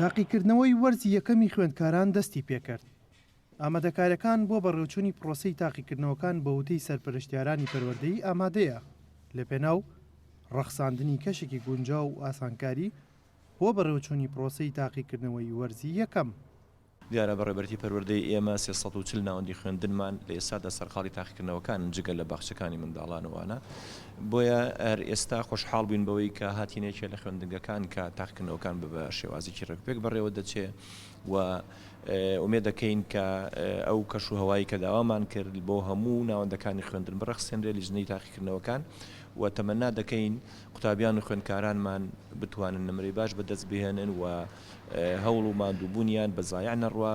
تاقیکردنەوەی وەرزی یەکەمی خوێندکاران دەستی پێکرد. ئامادەکاریەکان بۆ بەڕێوچوونی پرۆسەی تاقیکردنەوەکان بە وتەی سەرپەرشتیارانی پەروەردەیی ئامادەیە لەپێناو ڕەخساندنی کەشێکی گونجاو و ئاسانکاری بۆ بەڕێوەچوونی پرۆسەی تاقیکردنەوەی وەرزی یەکەم. دیارە بەڕێوەبەرێتی پەروەردەی ئێمە 340 ناوەندی خوێندنمان لە ئێستادا سەرقاڵی تاقیکردنەوەکانن جگە لە باخچەکانی منداڵان و وانە، بۆیە هەر ئێستا خۆشحاڵ بووین بەوەی کە هاتینە یەکێ لە خوێندنگەکان کە تاقیکردنەوەکان بە شێوازێکی ڕێکوپێک بەڕێوە دەچێ و ئومێد دەکەین کە ئەو کەش و هەوای کە داوامان کرد بۆ هەموو ناوەندەکانی خوێندن بڕەخسێنرێ لیژنەی تاقیکردنەوەکان و تەمەنا دەکەین قوتابیان و خوێندکارانمان بتوانن نمرەی باش بەدەست بهێنن و هەوڵ و ماندووبوونیان بە زایع نەڕوا.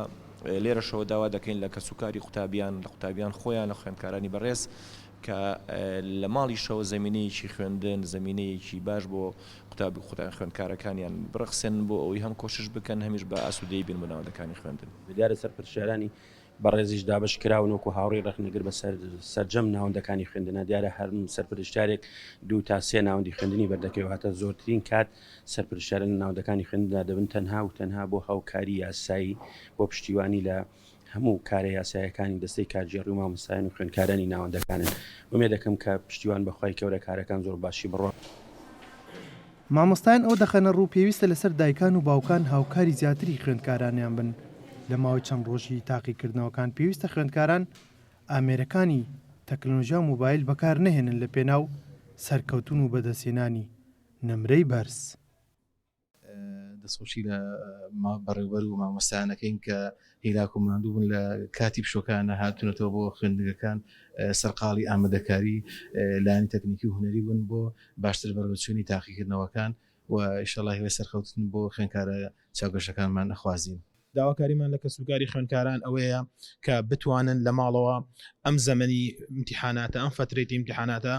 لێرەشەوە داوا دەکەین لە کەسوکاری قوتابیان، لە قوتابیان خۆیان، لە خوێندکارانی بەڕێز کە لە ماڵیشەوە زەمینەیەکی خوێندن، زەمینەیەکی باش بۆ قوتابی خوێندکارەکانیان بڕەخسێنن بۆ ئەوەی هەم کۆشش بکەن هەمیش بە ئاسوودەیی بێن بۆ ناوەندەکانی خوێندن. دیارە سەرپەرشتیارانی بەڕێزیش دابەش کراون وەکو هاوڕێی ڕەخنەگر بەسەر سەرجەم ناوەندەکانی خوێندنا، دیارە هەر سەرپەرشتیارێک دوو تا سێ ناوەندی خوێندنی بەردەکەوێت، واتە زۆرترین کات سەرپەرشتیاران لە ناوەندەکانی خوێندندا دەبن تەنها و تەنها بۆ هاوکاری یاسایی بۆ پشتیوانی لە هەموو کارە یاسایەکانی دەستەی کارگێڕی و مامۆستایان و خوێندکارانی ناوەندەکانن. ئومێدەکەم کە پشتیوان بە خوای گەورە کارەکان زۆر باشی بڕوا. مامۆستایان ئەوە دەخەنە ڕوو، پێویستە لەسەر دایکان و باوکان هاوکاری زیاتری خوێندکارانیان بن لە ماوەی چەند ڕۆژی تاقیکردنەوەکان، پێویستە خوێندکاران ئامێرەکانی تەکنەلۆژیا و مۆبایل بەکار نەهێنن لە پێناو سەرکەوتن و بەدەستهێنانی نمرەی بەرز. دەستخۆشی لە بەڕێوبەر و مامۆستایانەکەین کە هیلاک و ماندوو بوون لە کاتی پشۆکانە هاتوونەتەوە بۆ خوێندنگەکان سەرقاڵی ئامادەکاری لایەنی تەکنیکی و هونەری بوون بۆ باشتر بەڕێوەچوونی تاقیکردنەوەکان و ئیشەڵا هیوای سەرکەوتن بۆ خوێندکارە چاوگەشەکانمان ئەخوازین. داواکاریمان لە کەسوکاری خوێندکاران ئەوەیە کە بتوانن لە ماڵەوە ئەم زەمەنی ئیمتیحاناتە ئەم فەترەی ئیمتیحاناتە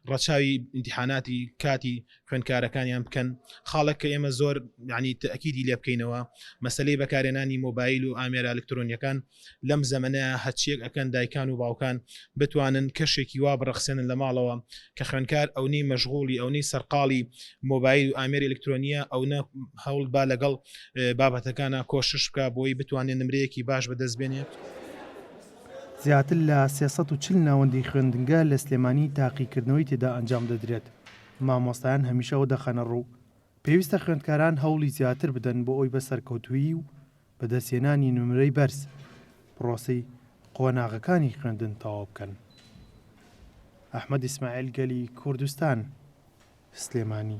ڕەچاوی ئیمتیحاناتی کاتی خوێندکارەکانیان بکەن خاڵێک کە ئێمە زۆر یعنی تەئکیدی لێ بکەینەوە مەسەلەی بەکارێنانی مۆبایل و ئامێرە ئەلکترۆنیەکان لەم زەمەنە هەرچیەک ئەکەن دایکان و باوکان بتوانن کەشێکی وا بڕەخسێنن لە ماڵەوە کە خوێندکار ئەونەی مەشغوڵی ئەونەی سەرقاڵی مۆبایل و ئامێری ئەلکترۆنیە ئەونە هەوڵ با لەگەڵ بابەتەکانە کۆشش بکە بۆی بتوانێت نمرەیەکی باش بەدەست بێنێت. زیاتر لە 340 ناوەندی خوێندنگە لە سلێمانی تاقیکردنەوەی تێدا ئەنجام دەدرێت، مامۆستایان هەمیشە ئەوە دەخەنەڕوو، پێویستە خوێندکاران هەوڵی زیاتر بدەن بۆ ئەوی بە سەرکەوتوویی و بەدەستهێنانی نمرەی بەرز پڕۆسەی قۆناغەکانی خوێندن تەواو بکەن. ئەحمەد ئیسماعیل گەلی کوردستان، سلێمانی.